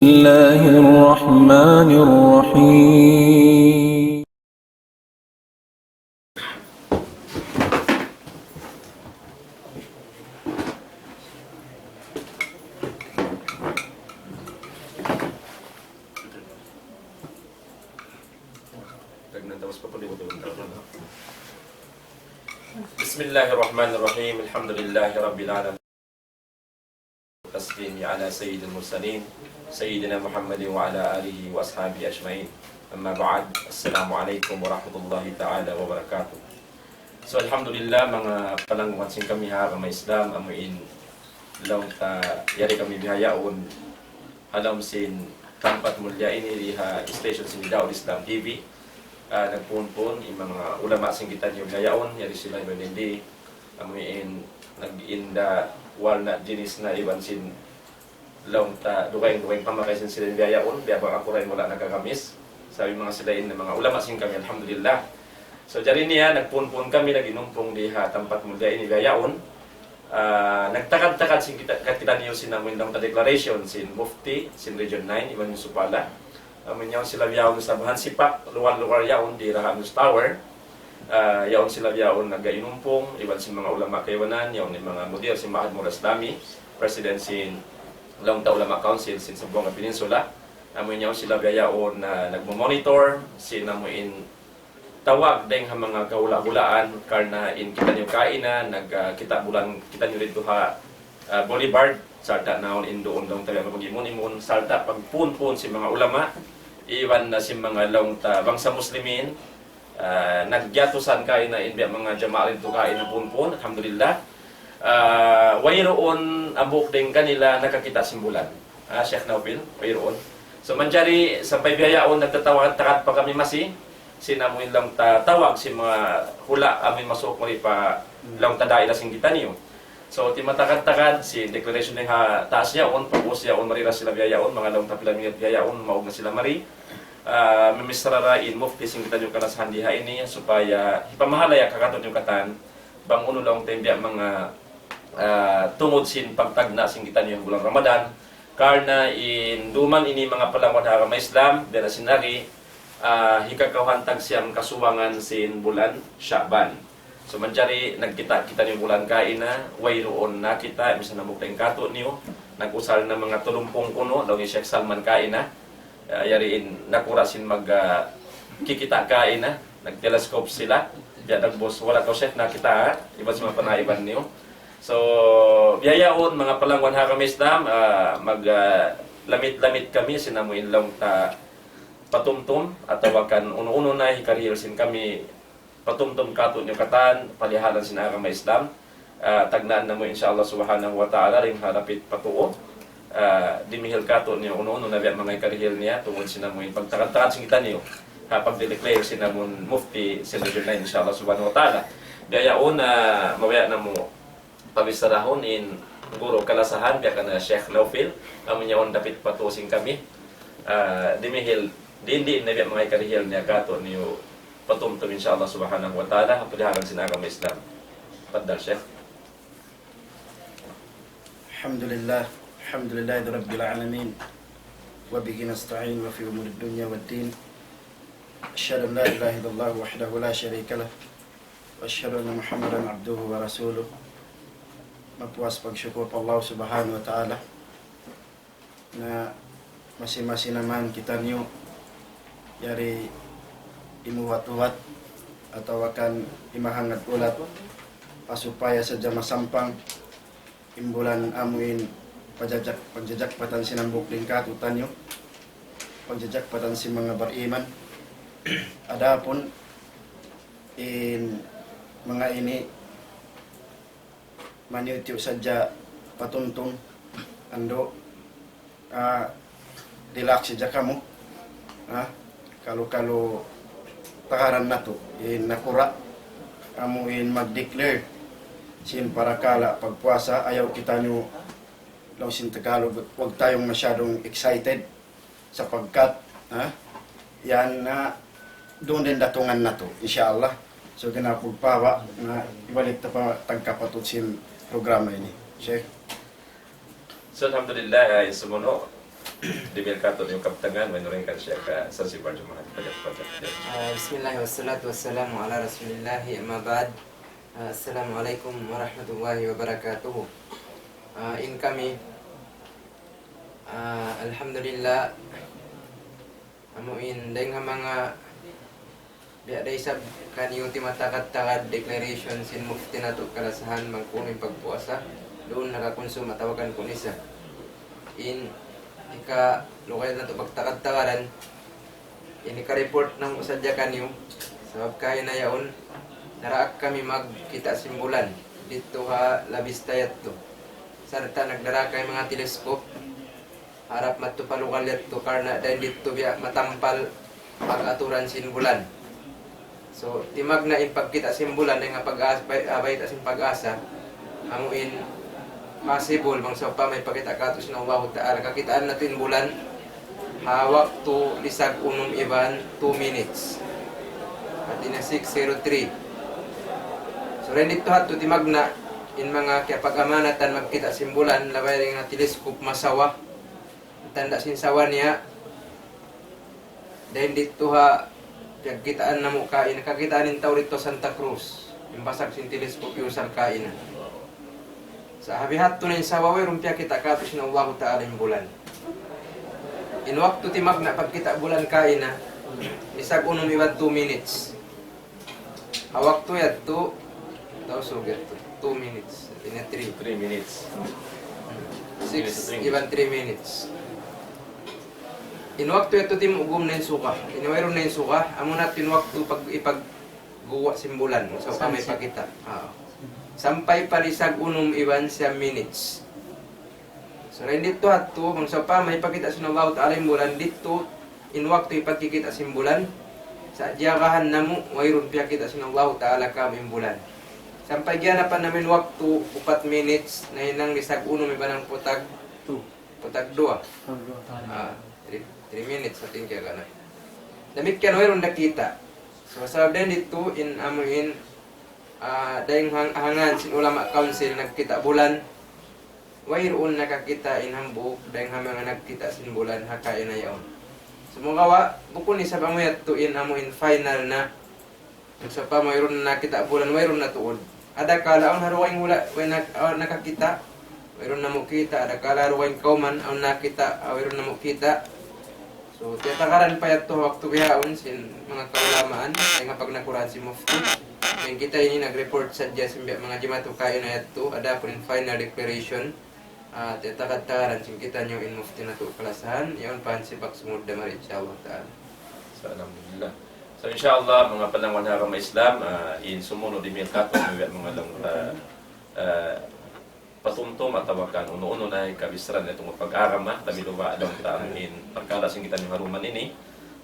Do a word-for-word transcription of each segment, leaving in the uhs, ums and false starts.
الله الرحمن الرحيم. بسم الله الرحمن الرحيم. الحمد لله رب العالمين. والتسليم على سيد المرسلين سيدنا محمد وعلى آله وأصحابه أجمعين. أما بعد. السلام عليكم ورحمة الله تعالى وبركاته. So, alhamdulillah, manga palanggungan sin kami ha agama Islam, amu in laung ta yari kami bihaun ha lawm sin tampat mulliya ini di ha station sin Daud Islam T V. Ah, nagpunpun in manga ulama sin kitaniyu bihaun, yari sila Ibn Indi, amu in nag-inda walnut jinis na iban sin laung ta dugaing-dugaing pamakay sin sila bihaun, biya' bang aku ra in wala' nakagamis. Sabab manga sila in manga ulama sin kami, alhamdulillah. So, jari niya, nagpunpun kami nag-inumpung di ha tampat mulliya ini bihaun. Ah, nagtakad-takad sin kita, kat kitaniyu sin amu in laung ta declaration sin Mufti sin Region nine, Iban Yusuf Pala. Amu in yaun sila bihaun sa Bahan Sipak, luwal-luwal yaun di Raha News Tower. Ah, yaun sila bihaun nag-inumpung, iban sin manga ulama kaibanan, yaun in manga mudir sin Ma'had Mu'hadaratil Islami, president sin laung ta Ulama Council sin Zamboanga Peninsula. Amu in yaun sila bihaun na nagmo-monitor sin amu in tawag dayng ha manga kahula'-hulaan, karna' in kitaniyu kaina, nag, ah, kita' bulan kitaniyu didtu ha, ah, Boulevard, sarta' na awn in duun laung ta biya' mapag-imun-imun, sarta' pagpunpun sin manga ulama, iban na sin manga laung ta bangsa Muslimin, ah, nagyatusan kaina in biya' manga jamaa didtu kaina punpun, alhamdulillah. Ah, wayruun hambuuk dayng kanila nakakita' sin bulan. Ah, Sheikh Naufil, wayruun. So, manjari sampay bihaun nagtatawag-tawag pa kami masi, sin amu in laung ta tawag sin manga hula' amu in masuuk mari pa laung ta daira sin kitaniyu. So, timatakad-takad sin declaration dayng ha taas yaun, pag-ubus yaun, mari ra sila bihaun, manga laung ta pila minit bihaun, maug na sila mari. Ah, mamisara ra in mufti sin kitaniyu kalasahan di ha ini, supaya hipamahalaya' kātu'niyu katan, bang unu laung ta in biya' manga, ah, tungud sin pagtagna' sin kitaniyu bulan Ramadan, karna' in duman ini manga palangwan ha agama Islam, biya' na sin agi, ah, hikakawhaan tagsiyam kasubangan sin bulan Sha'ban. So, manjari nagkita' kitaniyu bulan kaina, wayruun nakita', misan hambuuk dayng kātu'niyu, nag-usal na manga tulumpung kunu', laung hi Sheikh Salman kaina. Ah, yari in nakura' sin mag, ah, kikita' kaina, nag-telescope sila. Biya' dagbus, wala' kaw Sheikh nakita', ha? Iban sin manga panaiban niyu. So, bihaun manga palangwan ha agama Islam, ah, mag, ah, lamit-lamit kami sin amu in laung ta patumtum, atawa kan unu-unu na hikarihil sin kami patumtum kātu'niyu katan, palihalan sin agama Islam. Ah, tagnaan namu', insha Allah subhanahu wa ta'ala, dayn ha dapit pa tuu. Ah, dimihil kātu'niyu unu-unu na biya' manga hikarihil niya, tungud sin amu in pagtakad-takad sin kitaniyu ha pagdideclare sin amun mufti sin Region nine, insha Allah subhanahu wa ta'ala. Bihaun, ah, mabaya' namu' pabisarahun in guru kalasahan, biya' kan Sheikh Naufil, amu in yaun dapit pa tuu sin kami. Ah, dimihil, diin-diin na biya' manga hikarihil niya kātu'niyu patumtum, insha Allah subhanahu wa ta'ala, ha palihalan sin agama Islam. Tafaddal, Sheikh. الحمد لله. الحمد لله رب العالمين. وبه نستعين في أمور الدنيا والدين. أشهد أن لا إله إلا الله وحده لا شريك له. وأشهد أن محمدا عبده ورسوله. Mapuas pagsukur pa Allah Subhanahu wa Ta'ala na masi-masi na man kitaniyu yari imuwat-uwat atawa kan imahangad ulat, pasupaya sadja masampang in bulan amu in pajajak, pagjajakpatan sin hambuuk dayn kātu'niyu, pagjajakpatan sin manga bariman. Adapun in manga ini, maniyu-tiyu sadja patumtum, andu', ah, relax sadja kamu, ah, kalu-kalu tagaran natu', in nakura', amu in mag-declare sin parakala' pagpuasa, ayaw kitaniyu, laung sin Tagalog, huwag tayong masyadong excited. Sapagkat, ha, yan na duun din datungan natu', insha Allah. So, gana pagpawa na ibalik ta pa tagkapatut sin programa ini. Sheikh. So, alhamdulillah, ay, sumunu'. Dihil katu' in kabtangan, way na rin kan Sheikh, ah, Zanzibar Jumaat. Pajak, pajak. Ah, bismillah, wassalatu wassalamu ala rasulillah, amma ba'd. Ah, assalamu alaykum warahmatullahi wabarakatuh. Ah, in kami, ah, alhamdulillah, amu in dayng ha manga biya' da isab kaniyu timatagad-tagad declaration sin mufti natu' kalasahan bang kunu' in pagpuasa, duun nakakunsum atawa kan kunu' isab. In hika lugay natu' pagtagad-tagadan, in hika-report namu' sadja kaniyu, sabab kaina yaun, naraak kami magkita' sin bulan didtu ha La Vista yadtu. Sarta' nagdara kami manga telescope, harap madtu pa lugal yadtu karna' dayn didtu biya' matampal pag-aturan sin bulan. So, timagna' in pagkita' sin bulan, dayn ha pag-as-, bay-, ah, bayta' sin Pag-asa, amu in possible, bang sawpama hipakita' kātu' sin Allahu Ta'ala, kakitaan natu' in bulan, ha waktu lisag unum iban two minutes. Hāti niya six zero three. So, dayn didtu hadtu timagna' in manga kiyapag-amanatan magkita' sin bulan, labay dayn ha telescope masawa. Tanda' sin sawa niya, dayn didtu ha piyagkitaan namu' kaina, kakitaan in tau didtu Santa Cruz, in basag sin telescope iyusal kaina. Sa' ha bihadtu na in sawa, wayruun piyakita' kātu' sin Allahu Ta'ala in bulan. In waktu timagna' pagkita' bulan kaina, lisag unum iban two minutes. Ha waktu yadtu, Tausug yadtu, two minutes, hāti niya three. Three minutes. Six, minutes, three minutes. Iban three minutes. In waktu yadtu timugum na in suga. In wayruun na in suga, amu na in waktu pag-, ipagguwa' sin bulan. So, sunset. Kami pakita'. Ah. Sampay pa lisag unum iban siyam minutes. So, dayn didtu hadtu, bang sawpama hipakita' sin Allahu Ta'ala in bulan didtu, in waktu hipagkikita' sin bulan, sa' jagahan namu', wayruun piyakita' sin Allahu Ta'ala kāmu' in bulan. Sampay giyanapan namu' in waktu, upat minutes, nahinang lisag unum iban hangpu' tag, two. Hangpu' tag duwa. Hangpu' tag duwa. Ah, three, three minutes, I think, ya, kana. Damikkiyan, wayruun nakita'. So, sabab dayn didtu, in amu in, ah, dayn hang-, hangan sin ulama council nagkita' bulan, wayruun nakakita' in hambuuk dayn ha manga nagkita' sin bulan ha kaina yaun. Sumagawa', bukun isab amu yadtu in amu in final na. Sawpama wayruun nakita' bulan, wayruun na tuud. Adakala awn ha dugaing hula', way nak-, awn nakakita', wayruun namu' kita', adakala ha dugaing kawman, awn nakita', ah, wayruun namu' kita'. So, tiyatakaran pa yadtu ha waktu bihaun sin manga kaulamaan, dayn ha pagnakuran sin mufti. Dayn kita ini nag-report sadja sin biya' manga jimatu kaina yadtu, adapun in final declaration, ah, tiyatagad-tagaran sin kitaniyu in mufti natu' kalasahan, yaun pa in sipak sumud da mari, insya Allah ta'ala. So, alhamdulillah. So, insya Allah, manga pananguhan ha agama Islam, ah, in sumunud di' mil katu', manga, manga lang, ah, ah, patumtum atawa kan unu-unu na in kabissaran natu' pag-agama, labi-labi na in parkala' sin kitaniyu ha duman ini.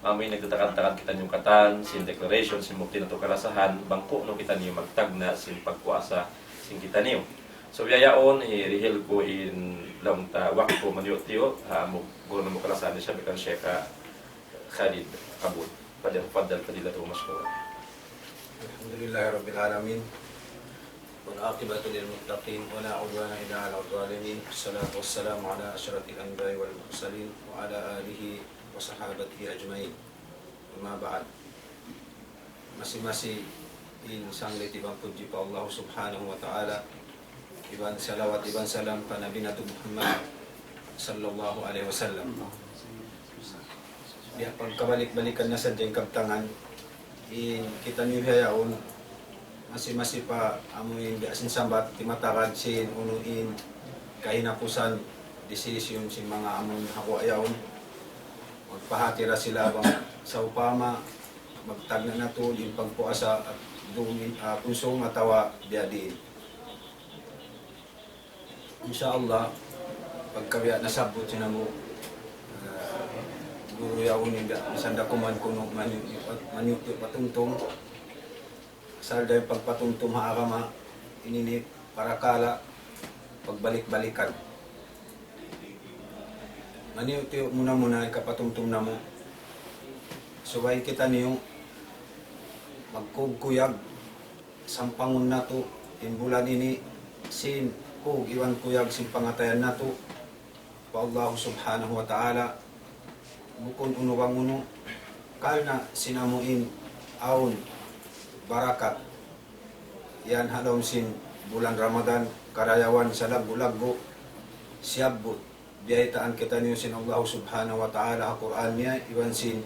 Amu in nagtatagad-tagad kitaniyu katan sin declaration sin mufti natu' kalasahan, bang kunu' kitaniyu magtagna' sin pagpuasa sin kitaniyu. So, biya' yaun, hirihil ku in laung ta waktu maniyu'-tiyu', ha, amu guru namu' kalasahan isab kan Sheikh Khalid Abud. فليتفضل فضيلته مشكورا. الحمد لله رب العالمين. والعاقبة للمتقين ولا عدوان إلا على الظالمين. والصلاة والسلام على أشرف الأنبياء والمرسلين وعلى آله وصحابته أجمعين. أما بعد. Masi-masi in sanglit iban pudji pa Allah Subhanahu wa Ta'ala, iban salawat iban salam pa Nabi natu' Muhammad sallallahu alayhi wasallam. Biya' pagkabalik-balikan na sadja in kabtangan, in kitaniyu bihaun, masi-masi pa amu in biya' sin sambat, timatagad sin unu in kahinapusan, decision sin manga amun hawa yaun. Magpahati ra sila bang sawpama magtagna' na tuud in pagpuasa at duun, ah, kunsum atawa biya' diin. Insya Allah, pagka biya' nasabbut sin amu, ah, guru yaun in biya' misan da kuman kunu' maniyu', maniyu' patumtum. Asal da in pagpatumtum ha agama, ini ini parakala' pagbalik-balikan. Maniyu'-tiyu' muna-muna in kapatumtum namu'. Subay kitaniyu magkug-kuyag, sampangun natu' in bulan ini sin kug iban kuyag sin pangatayan natu'. Allah Subhanahu wa Ta'ala, bukun unu bang unu, karna' sin amu in awn barakat yan ha lawm sin bulan Ramadan, karayawan sa laggu'-laggu', siyabbut, biyaytaan kitaniyu sin Allah Subhanahu wa Ta'ala ha Qur'an niya, iban sin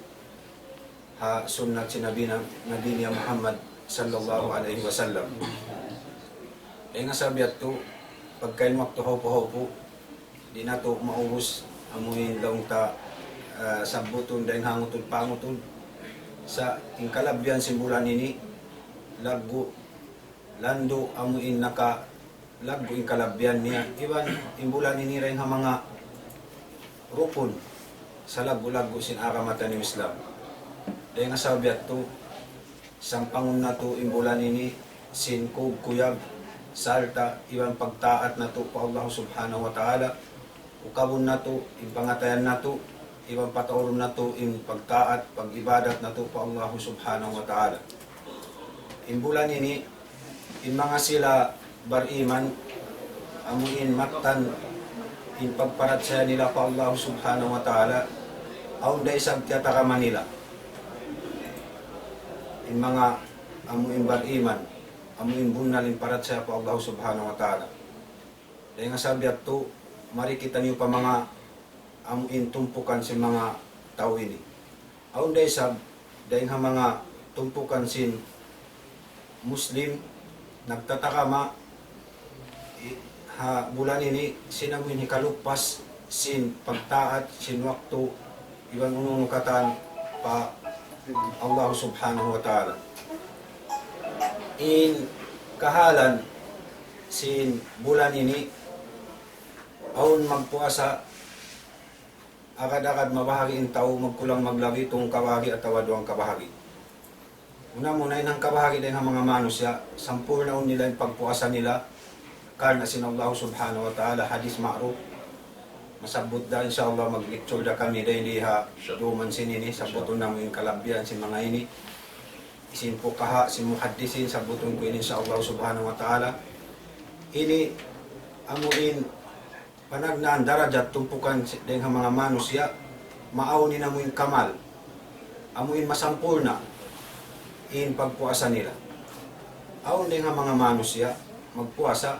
ha sunnat sin Nabi na, Nabi niya Muhammad sallallahu alayhi wasallam. Dayn ha sabab yadtu, pagka in waktu hawpu-hawpu, di' natu' maubus amu in laung ta, ah, sabbutun dayn ha ngutud pa ngutud. Sa' in kalabbihan sin bulan ini, laggu', landu' amu in naka laggu' in kalabbihan niya, iban in bulan ini dayn ha manga rukun sa laggu'-laggu' sin agama taniyu Islam. Dayn ha sabab yadtu, sampangun natu' in bulan ini sin kug-kuyag, sarta' iban pagtaat natu' pa Allah Subhanahu wa Ta'ala, ukabun natu' in pangatayan natu', iban pataurun natu' in pagtaat, pag-ibadat natu' pa Allah Subhanahu wa Ta'ala. In bulan ini, in manga sila bariman, amu in mattan in pagparachaya nila pa Allah Subhanahu wa Ta'ala, awn da isab tiyatagama nila. In manga amu in bariman, amu in bunnal in parachaya pa Allah Subhanahu wa Ta'ala. Dayn ha sabab yadtu, mari kitaniyu pa manga amu in tumpukan sin manga tau ini. Awn da isab, dayn ha manga tumpukan sin Muslim, nagtatagama, i-, ha bulan ini, sin amu in hikalupas sin pagtaat, sin waktu, iban unu-unu katan pa Allah Subhanahu wa Ta'ala. In kahalan sin bulan ini, awn magpuasa, agad-agad mabahagi' in tau, magkulang maglabi, tū kabahagi' atawa duwa kabahagi'. Muna-muna in hangkabahagi' dayn ha manga manusiya', sampurnaun nila in pagpuasa nila, karna' sin Allah Subhanahu wa Ta'ala, hadith ma'ruf. Masabbut da, insya Allah, mag-lecture da kami dayn di ha duman sin ini, sabbutun namu' in kalabbihan sin manga ini. Sin fuqaha, sin muhaddisin, sabbutun ku ini, insya Allah Subhanahu wa Ta'ala. Ini amu in panagnaan darajat tumpukan si-, dayn ha manga manusiya', maawn in amu in kamal, amu in masampurna' in pagpuasa nila. Awn dayn ha manga manusiya', magpuasa,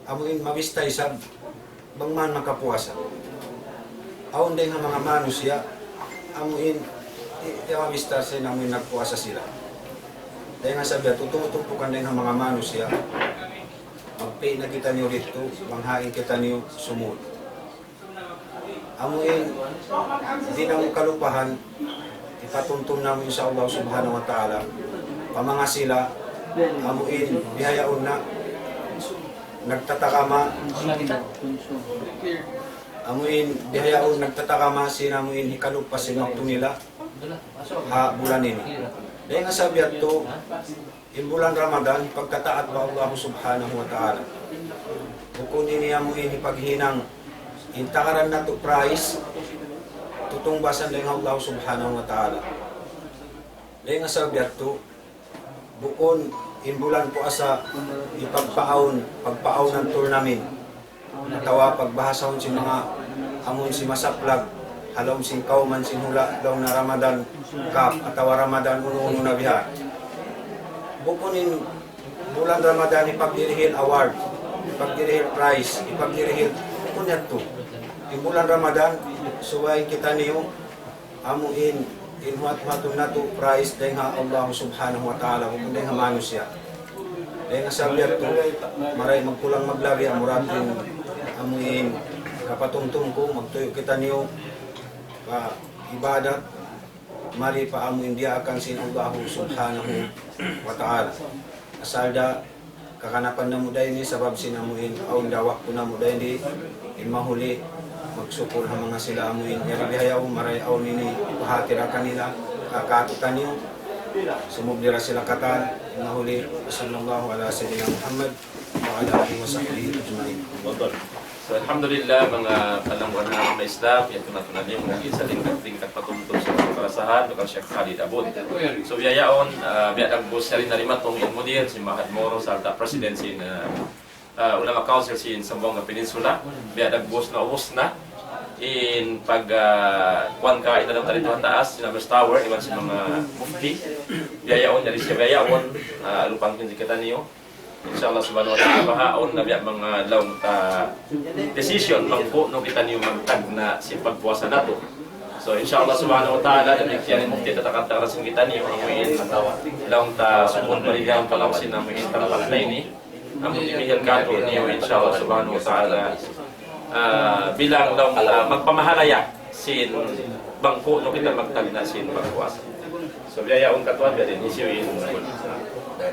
amu in mabista isab, bang man makapuasa. Awn dayn ha manga manusiya', amu in, di', di' mabista sin amu in nagpuasa sila. Dayn ha sabab yadtu, tumpukan dayn ha manga manusiya', magpi' na kitaniyu didtu, bang hain kitaniyu sumud. Amu in, di' namu' kalupahan, hipatumtum namu', insya Allah Subhanahu wa Ta'ala, pa manga sila, amu in, bihaun na, nagtatagama, amu in, bihaun, nagtatagama, sin amu in, hikalupas sin waktu nila, ha bulan ini. Dayn ha sabab yadtu, in bulan Ramadan, pagtataat pa Allah Subhanahu wa Ta'ala. Bukun ini amu in hipaghinang, in takaran natu' prize, tutungbasan dayn ha Allah Subhanahu wa Ta'ala. Dayn ha sabab yadtu, bukun in bulan puasa, hipagpaawn, pagpaawnan tournament. Atawa pagbahasahun sin manga amun simasaplag, ha lawm sin kawman sin hula', laung na Ramadan Cup, atawa Ramadan unu-unu na bihan. Bukun in bulan Ramadan hipagdirihil award, hipagdirihil prize, hipagdirihil, bukun yadtu. In bulan Ramadan, subay kitaniyu, amu in, in huwat-huwatun natu' prize dayn ha Allah Subhanahu wa Ta'ala, bukun dayn ha manusiya'. Dayn ha sabab yadtu, maray magkulang maglabi, amura in, amu in, kapatumtum ku, magtuyu' kitaniyu, pa ibadat, mari pa amu in diyaakan sin Allah Subhanahu wa Ta'ala. Asal da, kaganapan namu' da ini sabab sin amu in awn da waktu namu' da ini, in mahuli magsukul ha manga sila amu in yari bihaun, maray awn ini pahati ra kanila, ka-, kātu'niyu, sumubli ra sila katan, in mahuli, sallallahu ala sayyidina Muhammad wa ala alihi wa sahbihi ajma'in. So, alhamdulillah, manga palangguan ha agama Islam, yadtu na tuud in manga isa lingkat-lingkat patumtum sin kabarasahan, Doktor Sheikh Khalid Abud. So, bihaun, ah, biya' dagbus yari na dimatung in mudir sin Ma'had Moro, sarta' president sin, ah, ah, Ulama Council sin Zamboanga Peninsula, biya' dagbus na ubus na. In pag, ah, kuwan ka, ita daw tadi tuha taas, sin Abbas Tower, iban sin manga mufti. Biya' yaun, jadi siya biya' yaun, ah, lupa kita niyu. Insha Allah subhanahu wa ta'ala, bahaun na biya' manga laung ta decision, bang ku'nu kita niyu magtagna' sin pagpuasa natu'. So, insha Allah subhanahu wa ta'ala, damikkiyan in mufti tatakad-takad sin kita niyu, amu in laung ta subun parigaw pa laung sin amu in tampat na ini. Amu in bihil katu' niyu, insha Allah subhanahu wa ta'ala. Ah, bilang laung, ah, magpamahalaya sin bang ku'nu kita magtagna' sin pagpuasa. So, biya' yaun katuan, biya' diin, hisiyu in,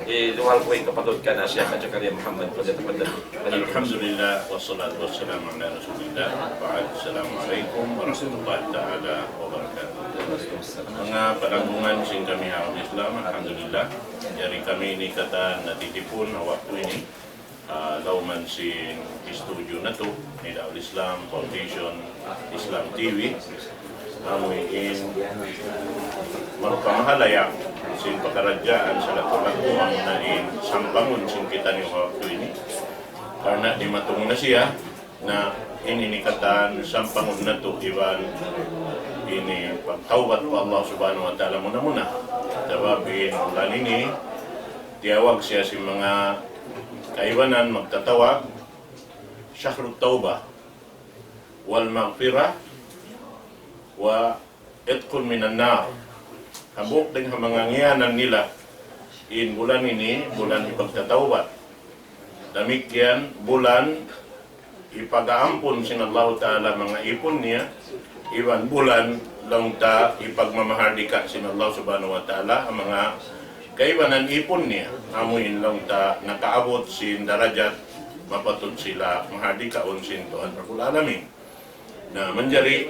eh, duhal ku in kapatut kan Sheikh Zakaria Muhammad, falyatafaddal. الحمد لله والصلاة والسلام على رسول الله وبعد. السلام عليكم ورحمة الله تعالى وبركاته. Manga palanggungan sin kami ha Islam, alhamdulillah. Jari kami ini katan natitipun ha waktu ini, ah, lawm sin studio natu', Nida'ul Islam Foundation, Islam T V. Amu in magpamahalaya sin pakaradjaan sa laggu'-laggu' amuna in sampangun sin kitaniyu ha waktu ini. Karna' dimatung na siya, na ini ini katan sampangun natu' iban ini pagtawbat pa Allah Subhanahu wa Ta'ala muna-muna. Sabab in bulan ini, tiyawag siya sin manga kaibanan magtatawag, شهر التوبة والمغفرة وعتق من النار. Hambuuk dayn ha manga ngiyanan nila, in bulan ini, bulan hipagtatawbat. Damikkiyan, bulan hipag-aampun sin Allahu Ta'ala manga ipun niya, iban bulan laung ta hipagmamahardika sin Allah Subhanahu wa Ta'ala, manga kaibanan ipun niya, amu in laung ta nakaabut sin darajat mapatut sila mahardikaun sin Tuhan Rabbul Alamin. Na, manjari,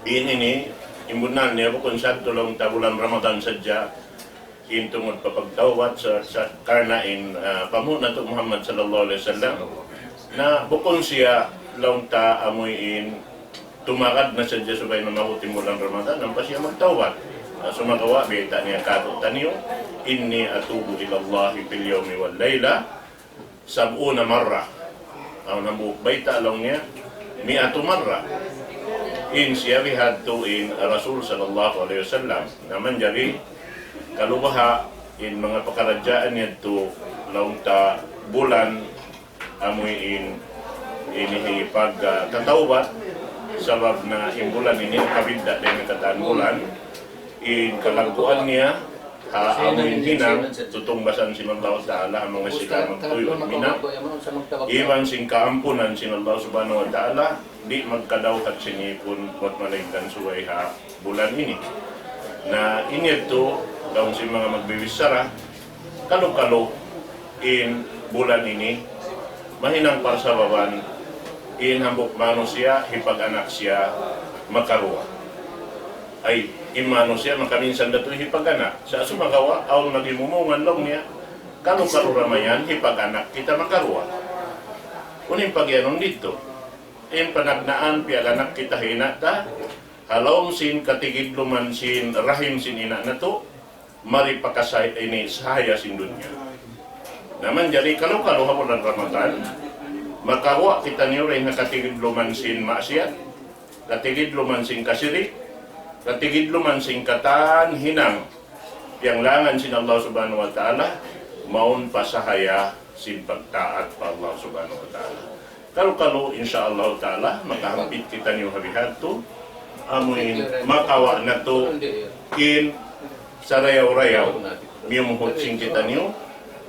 in ini, in bunnal niya, bukun sadtu laung ta bulan Ramadan sadja, in tungud pa pagtawbat sa, sa karna' in, ah, panghu' natu' Muhammad sallallahu alayhi wasallam. Na, bukun siya laung ta amu in tumagad na sadja subay na maabut in bulan Ramadan, ampa siya magtawbat. Ah, sumagawa', bayta' niya kātu'niyu, إني أتوب إلى الله في اليوم والليلة سبعون مرة. Awn hambuuk bayta' laung niya, مائة مرة. In siya bihadtu in Rasul sallallahu alayhi wasallam. Na manjari, kalu baha' in manga pakaradjaan yadtu laung ta bulan amu in ini hipag, ah, tatawbat, sabab na in bulan ini nakabidda' dayn ha katan bulan, in kalagguan niya, ha amu in hinang, tutungbasan sin Allah Ta'ala, ha manga sila magtuyu' hinang, iban sin kaampunan sin Allah Subhanahu wa Ta'ala, di' magkadawhat sin ipun, buwat malaingkan subay ha bulan ini. Na ini yadtu, laung sin manga magbibichara, kalu-kalu in bulan ini, mahinang parsababan, in hambuuk manusiya', hipag-anak siya makaruwa. Ay, in manusiya' makaminsan da tuud hipag-anak. Sa' sumagawa', awn maghimumungan laung niya, kalu-kalu ra mayan, hipag-anak kita makaruwa. Unu in pagiyanun didtu? In panagnaan, piyag-anak kita ha ina' ta, ha lawm sin katigidluman sin rahim sin ina' natu', mari pa kasah-, ini sahaya sin dunya. Na manjari kalu-kalu ha bulan Ramadan, makawa' kitaniyu dayn ha katigidluman sin maksiyat, katigidluman sin kasirik, katigidluman sin katan hinang piyanglangan sin Allah Subhanahu wa Ta'ala, mawn pa sahaya sin pagtaat pa Allah Subhanahu wa Ta'ala. Kalu-kalu, insya Allah Ta'ala, makahampit kitaniyu ha bihadtu, amu in makawa' natu' in sarayaw-rayaw, miyumuhut sin kitaniyu,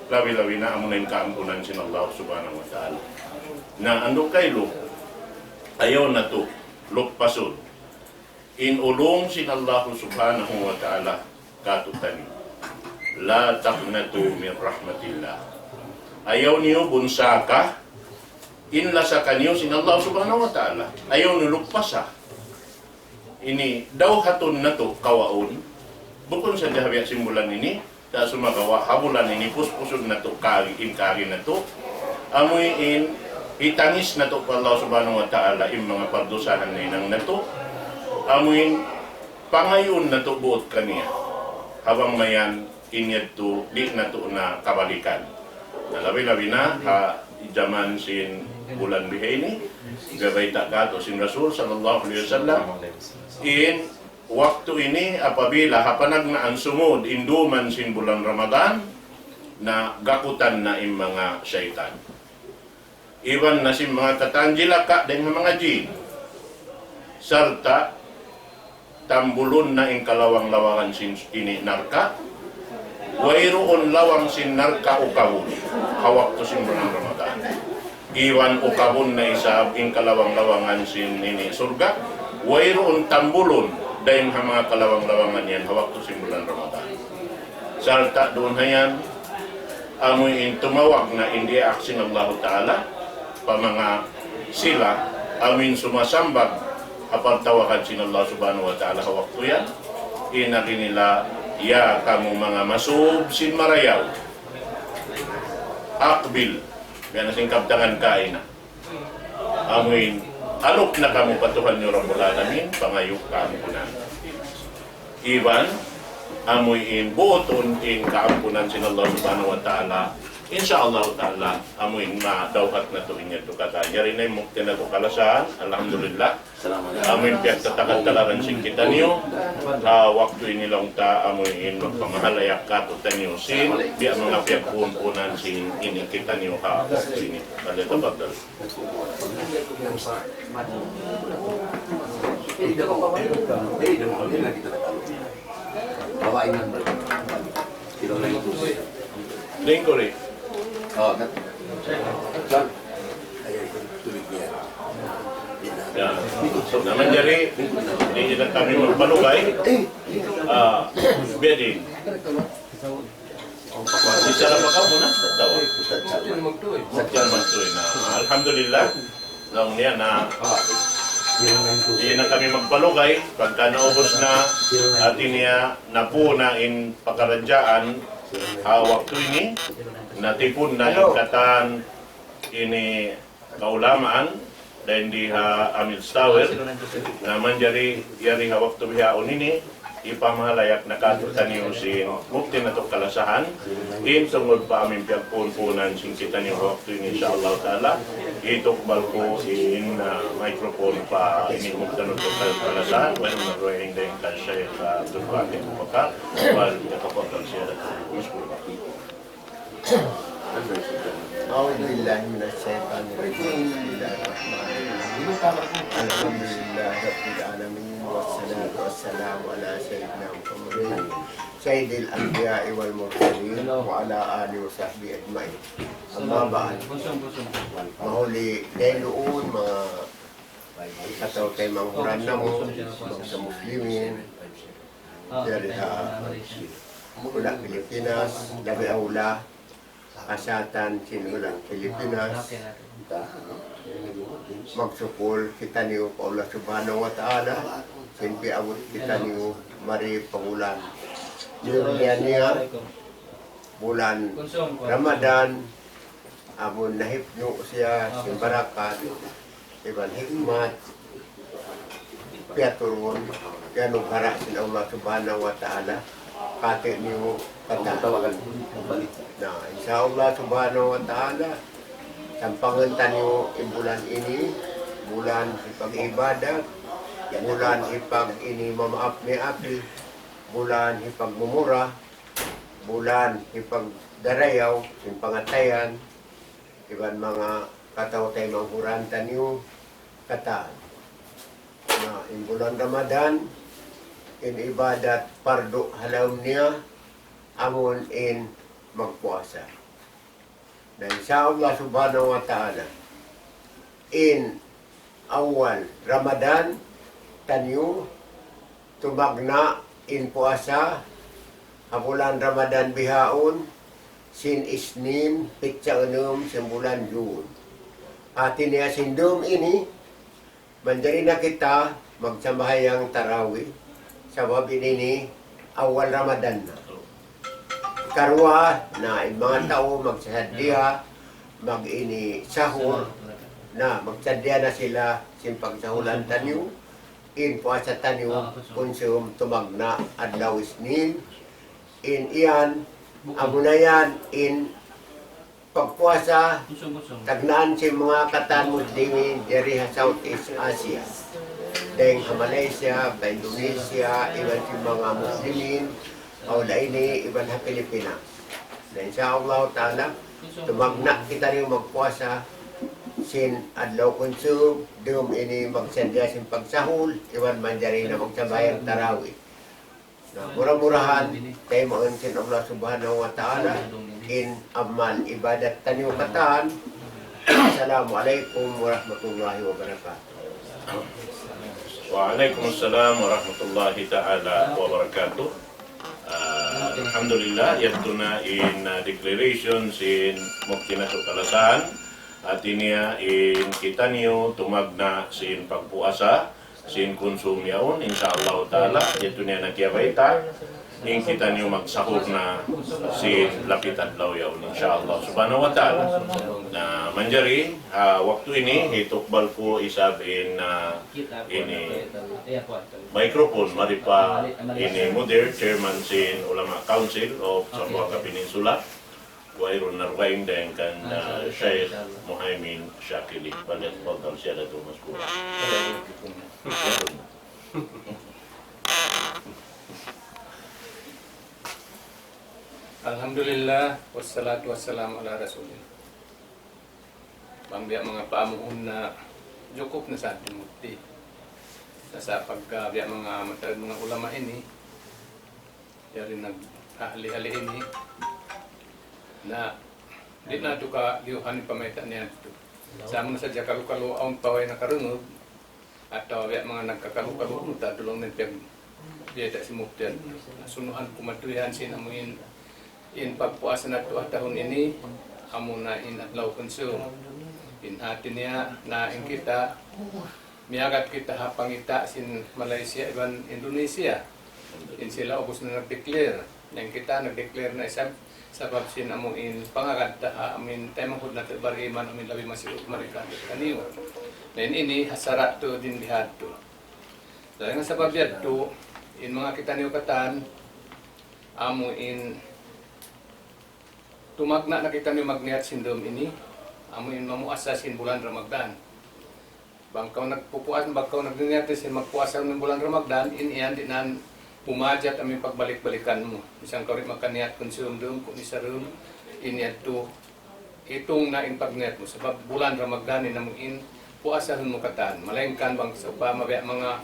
labi-labi na amu na in kaampunan sin Allah Subhanahu wa Ta'ala. Na andu' kailu, ayaw natu' luppasun in ulung sin Allah Subhanahu wa Ta'ala kātu'niyu. لا تقنطوا من رحمة الله. Ayaw niyu bunsaka in lasa kaniyu sin Allah Subhanahu wa Ta'ala. Ayaw niyu luppasa. Ini dawhatun natu' kawaun. Bukun sadja ha biya' sin bulan ini, sa' sumagawa' ha bulan ini puspusun natu' kaagi in kaagi natu'. Amu in hitangis natu' pa Allah Subhanahu wa Ta'ala in manga pardusahan nahinang natu'. Amu in pangayuun natu' buut kaniya. Ha bang mayan in yadtu di' natu' na kabalikan. Na labi-labi na ha jaman sin bulan bihaini, Biya' bayta' katu' sin Rasul sallallahu alayhi wasallam, in waktu ini apabila ha panagnaan sumud in duman sin bulan Ramadan, na gakutan na in manga saytan. Iban na sin manga katan jilaka' dayn ha manga jin. Sarta' tambulun na in kalawang-lawangan sin ini narka'. Wayruun lawang sin narka' ukabun ha waktu sin bulan Ramadan. Iban ukabun na isab in kalawang-lawangan sin ini surga'. Wayruun tambulun dayn ha manga kalawang-lawangan yan ha waktu sin bulan Ramadan. Sarta' duun ha yan, amu in tumawag na in diyaak sin Allahu Ta'ala, pa manga sila, amu in sumasambag ha pagtawagan sin Allah Subhanahu wa Ta'ala ha waktu yan, in agi nila, "Ya kamu manga masub sin marayaw, aqbil," biya' na sin kabtangan kaina. Amu in, aluk na kamu pa Tuhan niyu Rabbul Alamin, pangayu' kaampunan. Iban, amu in buutun in kaampunan sin Allah Subhanahu wa Ta'ala. Insya Allah Ta'ala, amu in madawhat natu' in yadtu katan. Yari na in mukti natu' kalasahan, alhamdulillah. Amu in piyagtatakad-takaran sin kitaniyu, ha waktu ini laung ta, amu in magpamahalayak katu'taniyu sin, biya' manga piyagpuun-puunan sin ini kitaniyu ha waktu ini. Falyatafaddal. Lingkuri. Ya. Na manjari, di' na kami magpalugay. Ah, biya' diin. Bichara pa kaw muna, sa' tawag. Sa' chairman tuwi na. Alhamdulillah. Laung niya na, di' na kami magpalugay, pagka naubus na, hati niya, napuna in pakaradjaan, ha waktu ini, natipun na in katan ini kaulamaan, dayn di ha Amil Tower, na manjari yari ha waktu bihaun ini, hipamahalayak na katu'taniyu sin mukti natu' kalasahan, in tungud pa amu in piyagpuun-puunan sin kitaniyu ha waktu ini, insya Allah Ta'ala, hitukbal ku in, ah, microphone pa ini mukti natu' kalasahan, wa in magruwa in dayn kan Shaykh, ah, Abdul Fatih Abubakar, wal yatafaddal siyadatuhu mashkura. أعوذ بالله من الشيطان الرجيم. بسم الله الرحمن الرحيم. الحمد لله رب العالمين، والصلاة والسلام على سيدنا محمد سيد الأنبياء والمرسلين وعلى آله وصحبه أجمعين. أما بعد. Mahuli dayn duun, manga kataw-taymanghuran namu', bangsa Muslimin, yari ha hula' Pilipinas, labi awla kasatan sin hula' Pilipinas. Magsukul kitaniyu pa Allah Subhanahu wa Ta'ala, sin piyaabut kitaniyu mari pa bulan niya, bulan Ramadan, amun nahipnu' siya sin barakat, iban hikmat, piyaturun, piyanughara' sin Allah Subhanahu wa Ta'ala, kati' niyu katan. Na, insya Allah Subhanahu wa Ta'ala, sampangan taniyu in bulan ini, bulan hipag-ibadat, bulan hipag ini mamaap-miapi, bulan hipagmumura, bulan hipagdarayaw sin pangatayan, iban manga kataw-taymanghuran taniyu katan. Na, in bulan Ramadan, in ibadat pardu ha lawm niya, amun in magpuasa. Na, insya Allah Subhanahu wa Ta'ala, in awal Ramadan taniyu, tumagna' in puasa ha bulan Ramadan bihaun, sin Isnin, pitsa unum sin bulan June. Hati niya sin dum ini, manjari na kita magsambahayang tarawih, sabab ini ini awal Ramadan na. Karuwa, na in manga tau magsasaddiya, mag-ini sahur, na magsaddiya na sila sin pagsahulan taniyu, in puasa taniyu, kunsum tumagna' adlaw Isnin, in yan, amuna yan, in pagpuasa, tagnaan sin manga katan Muslimin diri ha Southeast Asia. Dayng ha Malaysia, pa Indonesia, iban sin manga Muslimin, ha hula' ini, iban ha Pilipinas. Na insya Allah Ta'ala, tumagna' kitaniyu magpuasa sin adlaw kunsum, dum ini magsadja sin pagsahur, iban manjari na magsambahayang tarawih. Na, mura-murahan, taymaun sin Allah Subhanahu wa Ta'ala, in amal ibadat taniyu katan. Assalamu alaykum warahmatullahi wabarakatuh. وعليكم السلام ورحمة الله تعالى وبركاته. Ah, alhamdulillah, yadtu na in, ah, declaration sin Mufti natu' kalasahan. Hati niya in kitaniyu tumagna' sin pagpuasa, sin kunsum yaun, insya Allah Ta'ala, yadtu niya na kiyabayta', in kitaniyu magsahur na sin lapit adlaw yaun, insya Allah Subhanahu wa Ta'ala. Na manjari, ah, waktu ini, hitukbal ku isab in, ah, ini microphone, mari pa ini mudir, chairman sin Ulama Council of Zamboanga Peninsula, wayruun na dugaing dayn kan, ah, Sheikh Muhaymin Shakili. فليتفضل سيادته مشكورا. Alhamdulillah, wassalatu wassalamu ala rasulillah. Bang biya' manga paamuhun na jukup na sa' di muti. Sa' sa' pagka biya' manga mataud manga ulama ini, yari nag-ahli-ahli ini, na di' natu' kagiyuhan in pamayta' niya yadtu. Sa' amu na sadja kalu-kalu awn pa way nakarungug, atawa biya' manga nagkakalu-kalu, muta tulung na in piyag-, biyayta' sin mufti yadtu. Sunuhan ku matuwihan sin amu in, in pagpuasa natu' ha tahun ini, amu na in adlaw kunsum. In hati niya na in kita, miyagad kita ha pangita' sin Malaysia iban Indonesia. In sila ubus na nag-declare. Na in kita nag-declare na isab sabab sin amu in pangagad ta ha amu in taymanghud natu' bariman amu in labi masi umari kaniyu. Na in ini ha sara' tuud in bihadtu. Dayn ha sabab yadtu, in manga kitaniyu katan, amu in tumagna' na kitaniyu magniyat sin dum ini, amu in mamuasa sin bulan Ramadan. Bang kaw nagpupuas, bang kaw nagniyat sin magpuasa sin bulan Ramadan, in yan di' na pumajat amu in pagbalik-balikan mu. Misan kaw di' makaniyat kunsum dum, kunu' isab dum, in yadtu, itung na in pagniyat mu. Sabab bulan Ramadan in amu in puasahun mu katan. Malayngkan bang sawpama biya' manga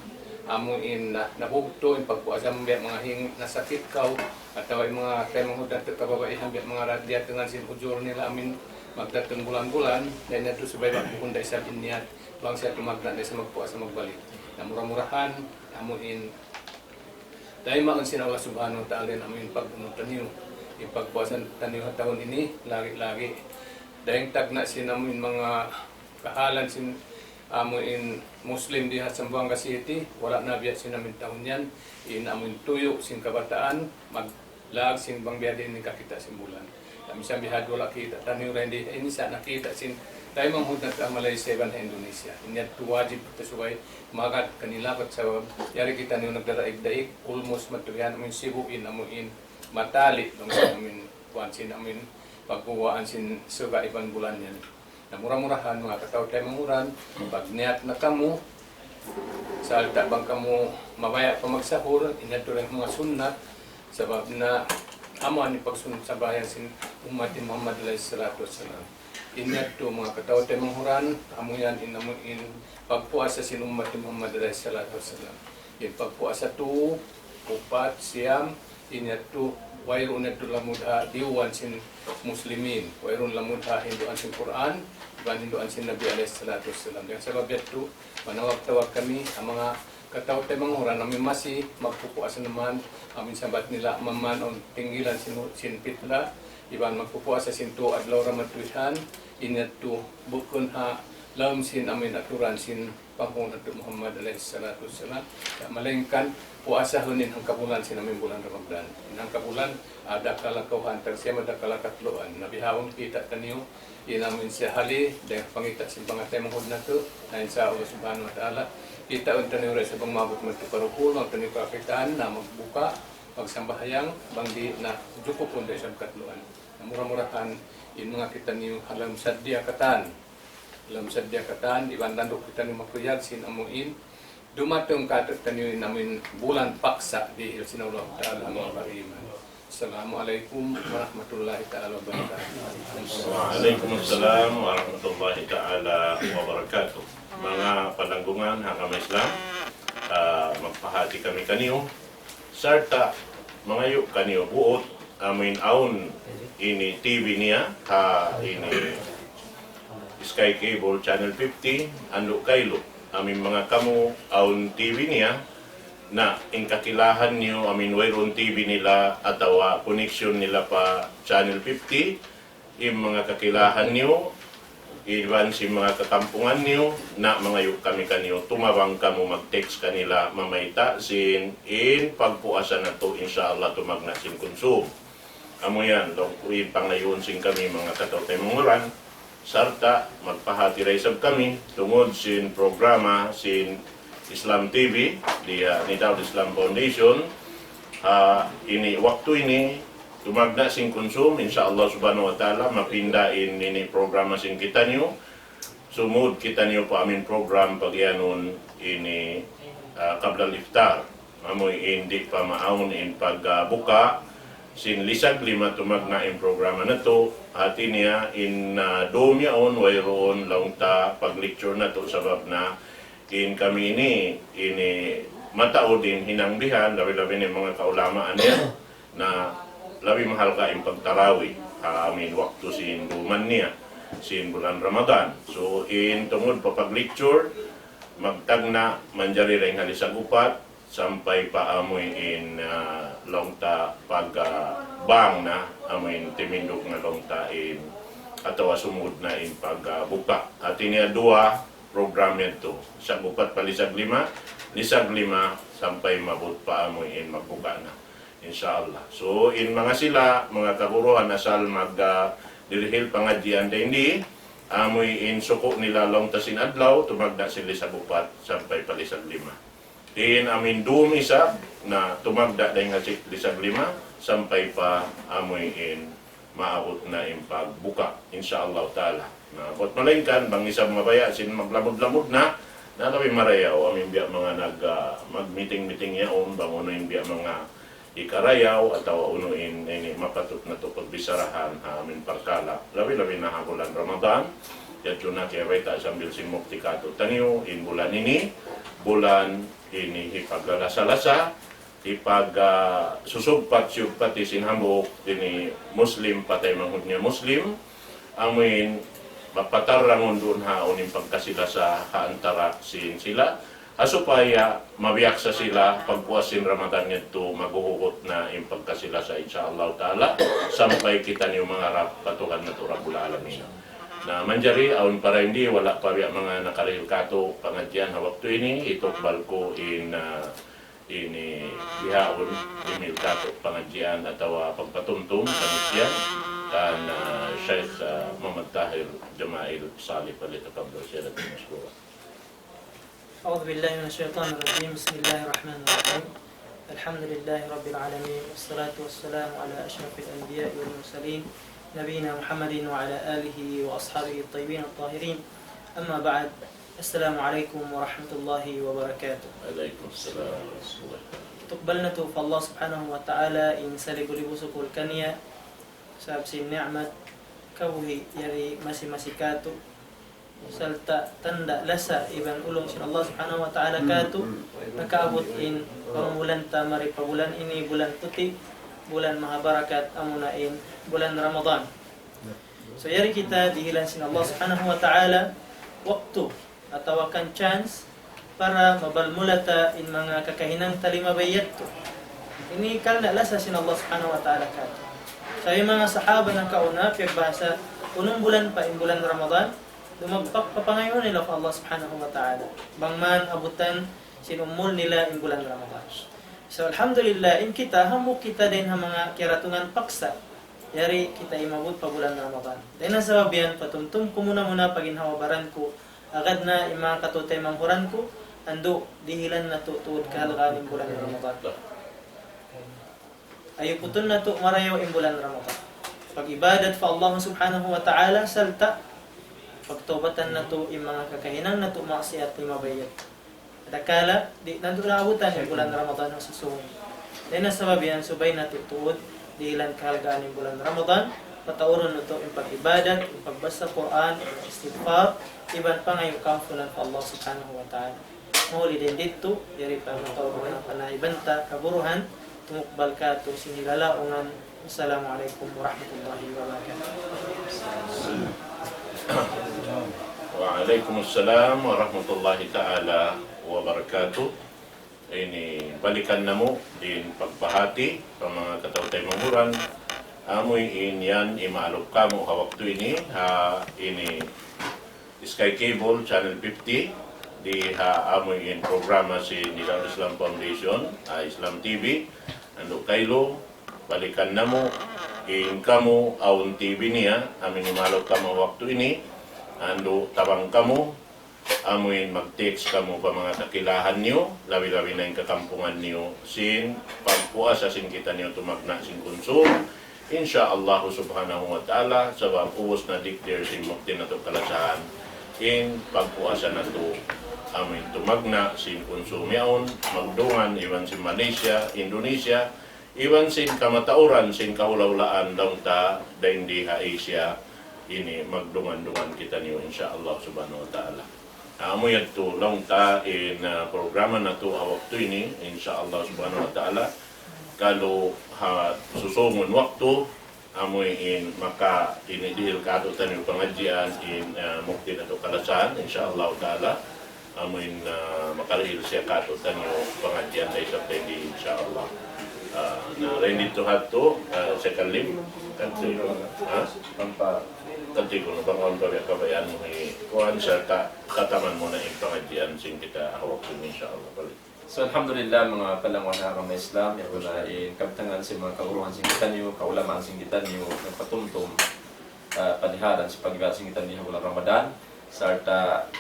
amu in na, nabugtu' in pagpuasa mu biya' manga hing nasakit kaw, atawa in manga taymanghud natu' kababaihan biya' manga ra-, diyatungan sin ujur nila amu in magdatung bulan-bulan, na in yadtu subay magbuhun da isab in niyat, bang siya tumagna' da isab magpuasa magbalik. Na mura-murahan, amu in taymaun sin Allah Subhanahu wa Ta'ala in amu in pag-unu taniyu, in pagpuasa taniyu ha tahun ini, lagi'-lagi'. Dayng tagna' sin amu in manga kahalan sin amu in Muslim di ha Zamboanga City, wala' na biya' sin amu in tahun yan, in amu in tuyu' sin kabataan, maglaag sin bang biya' diin in kakita' sin bulan. Na misan bihadtu wala' kita' taniyu dayn di, in sa' nakita' sin taymanghud natu' ha Malaysia iban ha Indonesia. In yadtu wajib kita subay magad kanila, bat sabab yari kitaniyu nagdadaig-daig, almost matuyan, amu in Cebu in, amu in matali', bang sin amu in, kuwan sin amu in, pagguwaan sin suga iban bulan yan. Na mura-murahan, manga kataw-taymanghuran, pagniyat na kamu, sarta' bang kamu mabaya' pa magsahur, in yadtu da in manga sunnat, sabab na amu ini pagsunnat sambahayang sin ummat hi Muhammad alayhi salatu wassalam. In yadtu manga kataw-taymanghuran, amu yan in amu in pagpuasa sin ummat hi Muhammad alayhi salatu wassalam. In pagpuasa tu, upat, siyam, in yadtu, wayruun yadtu lamud ha diyuwan sin Muslimin, wayruun lamud ha hinduan sin Qur'an, iban hinduan sin Nabi alayhi salatu wassalam. Dayn ha sabab yadtu, manawag-tawag kami ha manga kataw-taymanghuran amu in masi magpupuasa na man, amu in sambat nila maman awn tinggilan sin, sin pitla, iban magpupuasa sin tū adlaw Ramadtuihan, in yadtu bukun ha lawm sin amu in aturan sin panghu' natu' Muhammad alayhi salatu wassalam. Ya, malayngkan puasahun in hangkabulan sin amu in bulan Ramadan. In hangkabulan, ah, dakala' kawhaan, tagsiya ma dakala' katluan. Na bihaun kita' taniyu, in amu in siya hali, dayn ha pangita' sin manga taymanghud natu', na insya Allah subhanahu wa ta'ala, kitaun taniyu da isab bang maabut madtu pa rukun, bang taniyu kakitaan, na magbuka, magsambahayang, bang di' na jukupun da isab katluan. Na mura-murahan, In manga kitaniyu ha lawm saddiya katan. Ha lawm saddiya katan, iban landu' kitaniyu makuyag sin amuin dumatung kātu'niyu in amuin bulan paksa dihil sin Allah Ta'ala ha manga bariman. Assalamu alaykum warahmatullahi ta'ala wabarakatuh. Wa alaykum assalam warahmatullahi ta'ala wabarakatuh. Manga palanggungan ha agama Islam, ah, magpahati kami kaniyu. Sarta' mangayu' kaniyu buut, amuin awn ini T V niya, ha ini Sky Cable Channel fifty, andu' kailu. Amuin manga kamu awn T V niya, na in kakilahan niyu, amuin wayruun T V nila atawa connection nila pa Channel fifty, in manga kakilahan niyu, iban sin manga kakampungan niyu, na mangayu' kami kaniyu, tumabang kamu mag-text kanila, mamayta' sin in pagpuasa natu', insya Allah tumagna' sin kunsum. Amu yan, laung ku in pangayuun sin kami manga kataw-taymanghuran, sarta' magpahati da isab kami, tungud sin programa sin Islam T V, di, ah, Nida'ul Islam Foundation, ah, ini, waktu ini, tumagna' sin kunsum, insya Allah subhanahu wa ta'ala, mapinda in ini programa sin kitaniyu, sumud kitaniyu pa amuin program pagiyanun ini, ah, qabla al-iftar. Amuin di' pa maawn in pagbuka, sin lisag lima tumagna' in programa natu', hati niya in, ah, dum yaun wayruun laung ta pag-lecture natu' sabab na in kami ini, ini mataud in hinang bihan, labi-labi na in manga kaulamaan niya, na labi mahalga' in pagtarawi, ha amuin waktu sin duman niya, sin bulan Ramadan. So, in tungud pa pag-lecture, magtagna' manjari dayn ha lisag upat, sampay pa amuin, ah, laung ta pag, ah, bang na, amuin timindug na laung ta in, atawa sumud na in pagbuka. Hati niya duwa program yadtu. Lisag upat pa lisag lima, lisag lima sampay maabut pa amuin magbuka na. Insya Allah. So, in manga sila, manga kaguruhan asal mag, ah, dirihil pangadjian dayn di, amuin suku' nila laung ta sin adlaw, tumagna' sin lisag upat sampay pa lisag lima. In amuin dum isab na tumagna' dayn ha si-, lisag lima sampay pa amuin maabut na in pagbuka, insya Allah ta'ala. Na, buat malaingkan, bang isab mabaya' sin maglamud-lamud na, na labi marayaw, amuin biya' manga nag, ah, mag-meeting-meeting yaun, bang unu in biya' manga hikarayaw, atawa unu in, ini mapatut natu' pagbisarahan, ha amuin parkala'. Labi-labi na ha bulan Ramadan, yadtu na kiyabayta' sambil sin mufti kātu'niyu, in bulan ini, bulan ini hipaglalasa-lasa, hipag, ah, susugpat-siyugpati sin hambuuk ini Muslim pa taymanghud niya Muslim, amuin mapatarrangun duun ha awn in pagkasi-lasa ha antara' sin sila, ha supaya mabiyaksa sila pagpuas sin Ramadan yadtu maghuhugut na in pagkasi-lasa, insya Allah ta'ala, sampay kitaniyu mangarap pa Tuhan natu' Rabbul Alamin. Na manjari awn pa dayn di, wala' pa biya' manga nakarihil kātu' pangadjian ha waktu ini, hitukbal ku in, ah, ini bihaun, imil kātu' pangadjian atawa pagpatumtum, pangadjian, kan, ah, Sheikh, ah, Muhammad Tahir Jama'il Salih, فليتفضل سيادته مشكورا. أعوذ بالله من الشيطان الرجيم. بسم الله الرحمن الرحيم. الحمد لله رب العالمين، والصلاة والسلام على أشرف الأنبياء والمرسلين، نبينا محمد وعلى آله وأصحابه الطيبين الطاهرين. أما بعد، السلام عليكم ورحمة الله وبركاته. Alaykum salam warahmatullahi wabarakatuh. Tukbal natu' pa Allah Subhanahu wa Ta'ala in salibu-libu sukul kaniya, sabab sin ni'mat, kabuhi' yari masi-masi kātu', sarta' tanda' lasa iban ulung sin Allah Subhanahu wa Ta'ala kātu', nakaabut in pamumulan ta mari pa bulan ini, bulan puti', bulan mahabarakat, amuna in bulan Ramadan. So, yari kita dihilan sin Allah Subhanahu wa Ta'ala waktu atawa kan chance para mabalmula ta in manga kakahinang ta limabay yadtu. Ini karna' lasa sin Allah Subhanahu wa Ta'ala kātu'. Sa' in manga sahaba nakauna, piyagbahasa, unum bulan pa in bulan Ramadan, dumagpak pa pangayuun nila pa Allah Subhanahu wa Ta'ala. Bang man abutan sin umul nila in bulan Ramadan. So, alhamdulillah, in kita, hambuuk kita dayn ha manga kiyaratungan paksa. Yari kita imabut pa bulan Ramadan. Dayn ha sabab yan, patumtum ku muna-muna pa ginhawa-baran ku, agad na in manga kataymanghuran ku, andu' dihilan natu' tuud kahalgaan in bulan Ramadan. Ayuputun natu' marayaw in bulan Ramadan. pag-ibadat pa Allah Subhanahu wa Ta'ala, sarta' pagtawbatan natu' in manga kakahinang natu' maksiat di' mabayad. Adakala, di' natu' naabutan in bulan Ramadan ha susūngun. Dayn ha sabab yan, subay natu' tuud dihilan kahalgaan in bulan Ramadan, pataurun natu' in pag-ibadat, in pagbasa Qur'an, in istighfar, iban pangayu' kaampunan pa Allah Subhanahu wa Ta'ala. Mahuli dayn didtu, yari pa mataud na panaiban ta, kaguruhan, tumukbal kātu' sin hilalaungan. Assalamu alaykum warahmatullahi wabarakatuh. Wa alaykum assalam warahmatullahi ta'ala wabarakatuh. Ini balikan namu' in pagbahati pa manga kataw-taymanghuran. Amu in yan imaalup kamu ha waktu ini, ha ini Sky Cable, Channel fifty, di ha amu in programa sin Nizam Islam Foundation, ah, Islam T V, andu' kailu, balikan namu', in kamu, awn T V niya, amu in imaalup kamu waktu ini, andu' tabang kamu, amu in mag-text kamu pa manga kakilahan niyu, labi-labi na in kakampungan niyu, sin pagpuasa sin kitaniyu tumagna' sin kunsum, Insya Allah subhanahu wa ta'ala, sabab ubus na declare sin mufti natu' kalasahan in pagpuasa natu', amu in tumagna' sin kunsum yaun, magdungan iban sin Malaysia, Indonesia, iban sin kamatauran sin kahula'-hulaan laung ta dayn di ha Asia ini, magdungan-dungan kitaniyu, insya Allah subhanahu wa ta'ala. Amu yadtu laung ta in, ah, programa natu' ha waktu ini, insya Allah subhanahu wa ta'ala. Kalu ha susūngun waktu, amu in maka ini dihil kātu'niyu pangadjian in, ah, mufti natu' kalasahan, insya Allah ta'ala. Amu in, ah, makarihil siya kātu'niyu pangadjian da isab dayn di, insya Allah. Ah, na dayn di tuud, ah, siya kalim, kadtu, ha? Tanpa Tanti kunu' bang awn pa biya' kabayaan mu hi kuwan, sarta' kataman mu na in pangadjian sin kita ha waktu ini, insya Allah. Balik. So, alhamdulillah, manga palangga' ha agama Islam, yadtu na in kabtangan sin manga kaguruhan sin kitaniyu, kaulamaan sin kitaniyu, nagpatumtum, ah, paliharan sin pag-ibadat sin kitaniyu ha bulan Ramadan, sarta'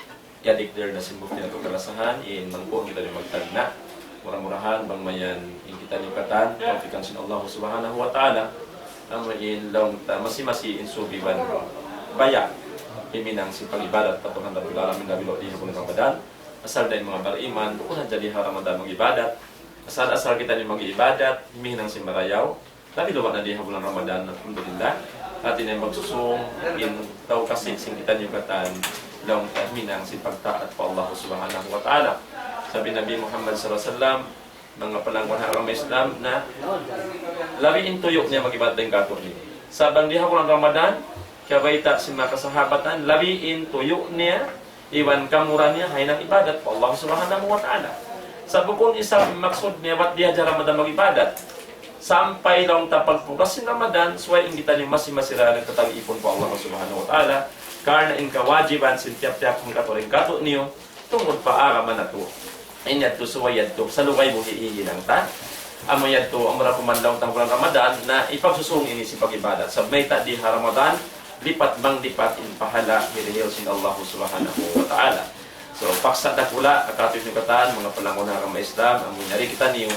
ya declare na sin mufti natu' kalasahan, in mangkuon kitaniyu magtagna'. Mura-murahan, bang mayan in kitaniyu katan, tawfikan sin Allah subhanahu wa ta'ala. Amu in laung ta masi-masi in subi iban baya'. Himinang sin pag-ibadat pa Tuhan Rabbul Alamin, labi-labi di ha bulan Ramadan. Asal da in manga bariman, bukun hadja di ha Ramadan mag-ibadat. Asal-asal kitaniyu mag-ibadat, himinang sin marayaw. Labi-labi na di ha bulan Ramadan, alhamdulillah. Hati niya in pagsusūng, in tau kasi sin kitaniyu katan, laung ta himinang sin pagtaat pa Allah subhanahu wa ta'ala. Sabab hi Nabi Muhammad sallallahu alayhi wasallam, manga palangga' ha agama Islam, na labi in tuyu' niya mag-ibadat dayn kātu'niyu. Sabab di ha bulan Ramadan, kiyabayta' sin manga kasahabatan, labi in tuyu' niya, iban kamura niya, ha hinang ibadat pa Allah subhanahu wa ta'ala. Sa' bukun isab maksud niya bat di hadja Ramadan mag-ibadat. Sampay laung ta pagpuas sin Ramadan, subay in kitaniyu masi-masi ra nagtatabi' ipun pa Allah subhanahu wa ta'ala. Karna' in kawajiban sin tiyap-tiyap hangkatu' dayn kātu'niyu, tungud pa agama natu'. In yadtu subay yadtu, salugay mu hi-, hihinang ta. Amu yadtu, amura kuman laung ta bulan Ramadan, na ipagsusūng ini sin pag-ibadat. Sabab mayta' di ha Ramadan, lipat bang lipat in pahala hirihil sin Allah subhanahu wa ta'ala. So, paksa' dakula', ha kātu'niyu katan, manga palangga' ha agama Islam, amu yari kitaniyu,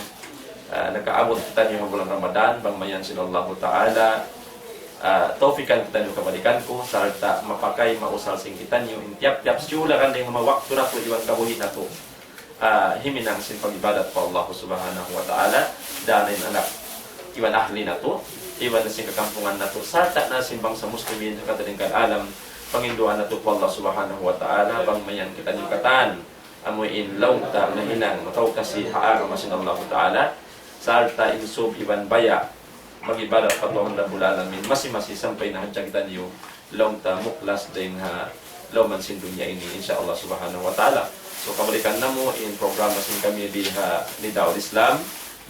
ah, nakaabut kitaniyu ha bulan Ramadan, bang mayan sin Allah ta'ala, ah, tawfikan kitaniyu kabalikan ku, sarta' mapakay mausal sin kitaniyu, in tiyap-tiyap siyulakan dayn ha manga waktu natu' iban kabuhi' natu'. Ah, himinang sin pag-ibadat pa Allah subhanahu wa ta'ala, dayn ha anak iban ahli natu', iban sin kakampungan natu', sarta' na sin bangsa muslimin ha katilingkal alam, panginduan natu' pa Allah subhanahu wa ta'ala, bang mayan kitaniyu katan, amu in laung ta nahinang, matawkasi ha agama sin Allah ta'ala, sarta' in sūb iban baya', mag-ibadat pa Tuhan Rabbul Alamin, masi-masi sampay na hadja kitaniyu, laung ta muklas dayn ha lawm sin dunya ini, insya Allah subhanahu wa ta'ala. So, kabalikan namu' in programa sin kami di ha Nidaul Islam,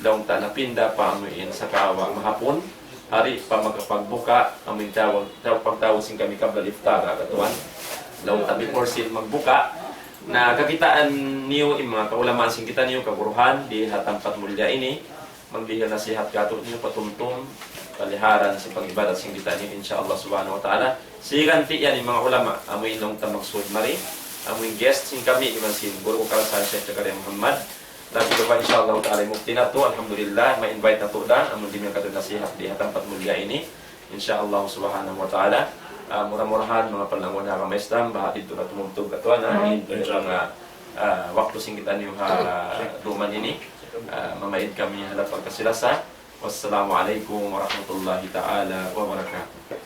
laung ta napinda pa amu in sakawa' mahapun, hari pa makapagbuka, amu in tawag, tawag, pagtawag sin kami qabla iftar, ha katuan. Laung ta before sin magbuka, na kakitaan niyu in manga kaulamaan sin kitaniyu, kaguruhan, di ha tampat mulliya ini, magdihil nasihat kātu'niyu patumtum, paliharan sin pag-ibadat sin kitaniyu, insya Allah subhanahu wa ta'ala. Siganti yan in manga ulama, amu in laung ta magsud mari, amu in guest sin kami, iban sin guru ku kalasahan Sheikh Zakaria Muhammad. Labi pa, insya Allah ta'ala, in mufti natu', alhamdulillah, ma-invite natu' da, amu in dimiyan kātu' nasihat di ha tampat mulliya ini. Insya Allah subhanahu wa ta'ala, ah, mura-murahan, manga palangwan ha agama Islam, baha' didtu na tumubtub katuan, ha, in, in manga, ah, waktu sin kitaniyu ha duman ini, ah, mamaid kami ha lapal kasi-lasa. Wassalamu alaykum warahmatullahi ta'ala wabarakatuh.